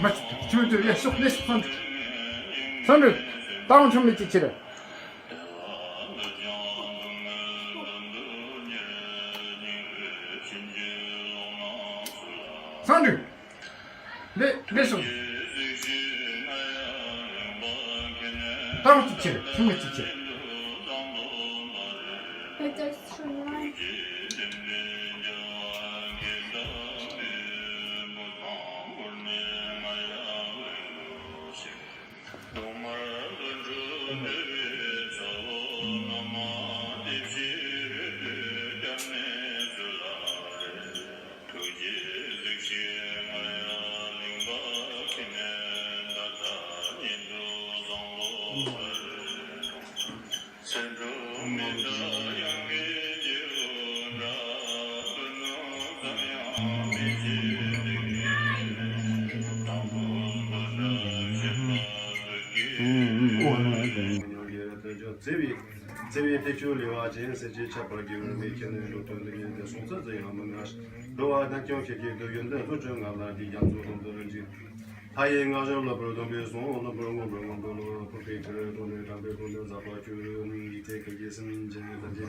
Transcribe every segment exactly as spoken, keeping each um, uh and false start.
མ་ཆུ་ཆུ་ཡ་ཤོག་ལེ་ཤོག་སོང་འགྲོ། སོང་འགྲོ། ཏང་ཆུ་མི་ཅི་ཆི་རེད། སོང་འགྲོ། ལེ་ལེ་ཤོག་ཏང་ཅི་ཆི་རེད། ཆུ་མི་ཅི་ཆི་རེད། བརྩེ་བའི་བརྩེ་བའི་ཐེག་མཆོག་ལེགས་པ་ཅན། སེམས་ཅན་ཁྱབ་པར་དགེ་བའི་མི་ཁྱེར་ནས་འགྲོ་དོན་དུ་ཉེར་ཏེ་སོང་ཚར་ཚེ་ཡང་མི་ང་། འགྲོ་བ་དང་སྐྱོང་ཤེས་ཀྱི་འདོད་ཡོན་ཏན་བཟོ་བཅོས་ང་ལ་འདི་རྒྱ་མཚོ་ལམ་དུ་རིན་ཆེན། མཐའ་ཡས་ངག་བཞིན་ལ་བུར་སྡོམ་པའི་གསུང་། ལམ་བུར་མངོན་པར་མངོན་པར་ལོ། ཕུར་པའི་ཁྱེར་དོ་ནས་དྲན་པའི་སྒོ་ནས་ཟབ་པ་ཆོས་ཡིག་ཚད་ཀྱི་རྒྱལ་སྲིད་འཇིག་རྟེན་དུ་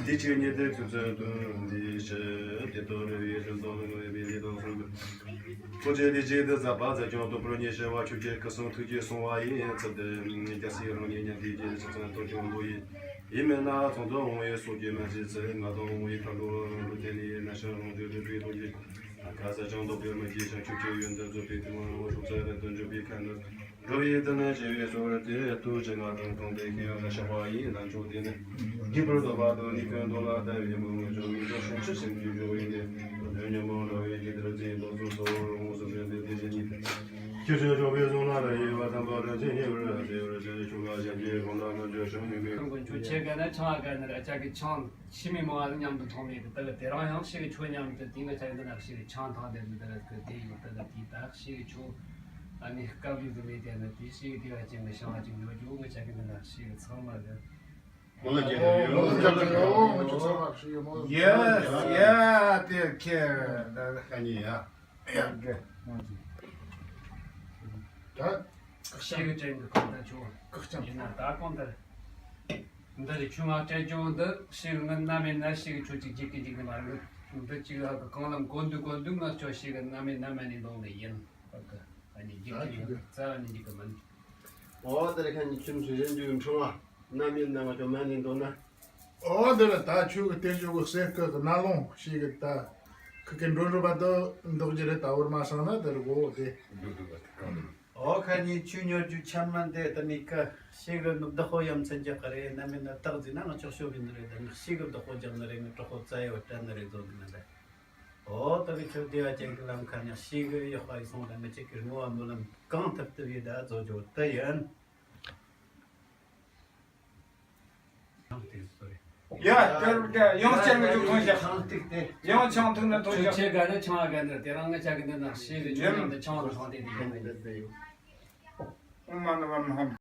འདི་ཕྱིར་ཉེར་ཏེ་ཚུལ་ཚད་དུ་འདི་ཕྱིར་དེ་ལྟར་རེ་བའི་དོན་དུ་ལུང་བའི་མི་ལས་དང་གསུངས། ཐུགས་རྗེ་ལས་བྱེད་དུ་ཟབ་པ་མཛད་ཀྱང་དུ་པུར་ཉེ་ཤེས་པ་ཆོས་ཀྱི་སྐུ་གསུང་ཐུགས་ཀྱི་གསུང་བ་ཡིན་ཚུལ་དུ། རྒྱལ་སྲས་རང་ཉིད་ཉན་ཐོས་ཀྱི་ཆུ་ཚང་དུ་སྐྱོང་ལོ་ཡིན། ཡིན་མིན་ན་ཚོགས་འདུ་འོང་བའི་སོགས་ཀྱི་མ་བྱེད་ཚེ། ང་དང་འོང་བའི་མཁའ་འགྲོ་རང་གྲོལ་དེ་ནི་ན་ཤ་རང་བྱོན་དུ་བྲིས་ཏོ་ཡིན། ཁ་ས་ཅང་དོ་པེར་མ་གྱིས་ཤ་ཆུ་ཆུ་ཡོན་ཏན་རྫོགས་པའི་དུས་མ་རང་ཤོག་ཚ་ར་དོན་བརྗོད་པའི་ཁ་འདི། འགྲོ་བའི་དོན་ནི་བྱེ་བའི་ཚོགས་རེ་ཏེ་ཐུགས་རྗེ་ང་དང་གང་དེ་ཁྱེད་ཡང་ན་ཤ་བ་ཡིན་ལ་འཇོག་དེ་ནི། རྒྱུད་པར་བཟོད་པ་དང་ནི་ཀུན་རྟོག་ལ་ལྟ་བའི་མུ་མུ་ཅོ་མི་ཅོ་ཤོག་ཆུ་སེམས་ཀྱི་འཇོག་ཡིན་ཏེ། དོན་ཉོན་མོངས་འདྲ་བའི་རྒྱུད་དར་ཅིང་རྡོ་སོལ་སོལ་རོ་ངོ་སོ་བྱོན་ཏེ་དེ་བཞིན་ཉིད། ཁྱེད་ཚོས་འཇོག་པའི་གསུང་ལ་ར་ཡི་བ་དམ་པ་ར་ཅན་ཉེ་བར་ར་ཟེ་བར་ཅན་ཆུ་ལ་ཞབས་ཀྱི་གོང་ལ་ང་འཇོག་ཤོག་མི་མི། ཁོང་ཁྱོད་ཆེ་ག་ན་ཆང་ག་ན་ར་ཅག་གི་ཆང་ཤི་མི་མོ་ཨ་ལ་མཉམ་དུ་འཐུང་མེད་དེ་ལྟ་གི་དེ་རང་ཡང་ཤི་གི་ཆོ་མཉམ་དུ་དེ་ང་ཅག་གི་འདི་ན་ཤི་གི་ཆང་ཐང་དེ་འདི་ལ་གི་དེ་ཡོད་ལྟ་གི་དེ་དག་ཤི་གི་ཆོ། ཨ་ནི་སྐབས་ལུས་དུ་མེད་དེ་ན་དེ་ཤི་གི་དེ་བ་ཅན་གི་ཤང་བ་ཅན་ཡོད་རྒྱུ་ང་ཅག་གི་འདི་ན་ཤི་གི་ཚང་མ་གི། མོ་ལ་རྒྱལ་ཡོད། ཡོད་ཡོད་ཡོད། ཡོད་ཡོད་དེ་ཁེར་ད་ཁ་ཉེ་ཡ། ཡ་གི། ད་ཤེས་གི་དྲན་གི་གང་ལྟར་ཆུ་བ་ཀག་ཅང་ཡིན་ན་ད་གང་ལྟར། འདི་རེ་ཆུ་ང་སྤྲད་ཆུ་འདི་ཤེས་གི་ང་ན་མེད་ན་ཤེས་གི་ཆུ་གཅིག་གཅིག་གི་གཅིག་གི་མ་རེད། འདི་གཅིག་ཧ་གི་གང་ལ་གོ་འདུག་གོ་འདུག་ང་ཆོ་ཤེས་གི་ན་མེད་ན་མ་ནི་འདོང་ནི་ཡིན། ཧ་གི་ཨ་ནི་རྒྱུག་གི་ཡོད་རྩ་བ་ནི་འཇིག་གི་མིན། འོ་དེ་རེ་ཁ་ཉི་ཆུན་ཆུ་རེ་འཇུག་འཕྲེང་བ་ན་མེད་ན་ང་ཆོ་མ་ནི་འདོང་ན། ཨོ་དེ་ལ་ད་ཆོས་ཀྱི་རྟེན་འབྱུང་གི་གསེར་སྐུ་གི་ནག་ལོང་ཞིག་གི་ད་ཁི་ཁི་འགྲོ་འགྲོ་བ་དུ་འདོགས་རྒྱུ་རེད། ད་འོར་མ་སང་ན་དེ་རུ་གོ་དེ། འགྲོ་འགྲོ་བ་དུ་གང་རེད། ཨོ་ཁ་ཉིན་ཆོས་ཉོ་རྒྱུ་ཆ་མ་འདི་ད་མི་ཀ་ཞིག་གི་ནུབ་བདག་ཧོ་ཡམ་ཚན་རྒྱག་གི་རེད། ན་མིན་ན་བདག་ཟིན་ན་ང་ཆོག་ཤོ་གི་འདི་རེད། ད་ནི་ཞིག་གི་བདག་ཧོ་རྒྱག་ནི་རེད། ངི་གྲོགས་ཧོ་རྩ་ཡོད་དྲན་ནི་རེད་བཟོ་གི་ན་རེད། ཨོ་ད་གི་ཁྱོད་བདེ་བ་ཅན་གི་ལམ་ཁ་ཉག་ཞིག་གི་ཡོད་ཧ་ཡི་སོང་ད་མི་གཅིག་གི་ངོ་བ་མོ་ལམ་གང་ཐུབ་ཐུབ་ཡི་ད་བཟོ་རྒྱུ་ད་ཡིན། ཡ། དེར་དེ་ཡང་བསྐྱར་མི་འཇུག་ཐོན་ཞག་ཡང་ཆང་ཐུག་ན་ཐོན་ཞག་ཆེ་ག་ནི་ཆང་ག་ནི་དེ་རང་ངི་ཆ་གི་འདི་ན་ཤེས་གི་ཆུ་ཡང་འདི་ཆང་དུ་ཐོན་ཏེ་དེ་ཡང་འདི་འདི་ཡོད། ཨོཾ་མ་ཎི་པདྨེ་ཧཱུྃ།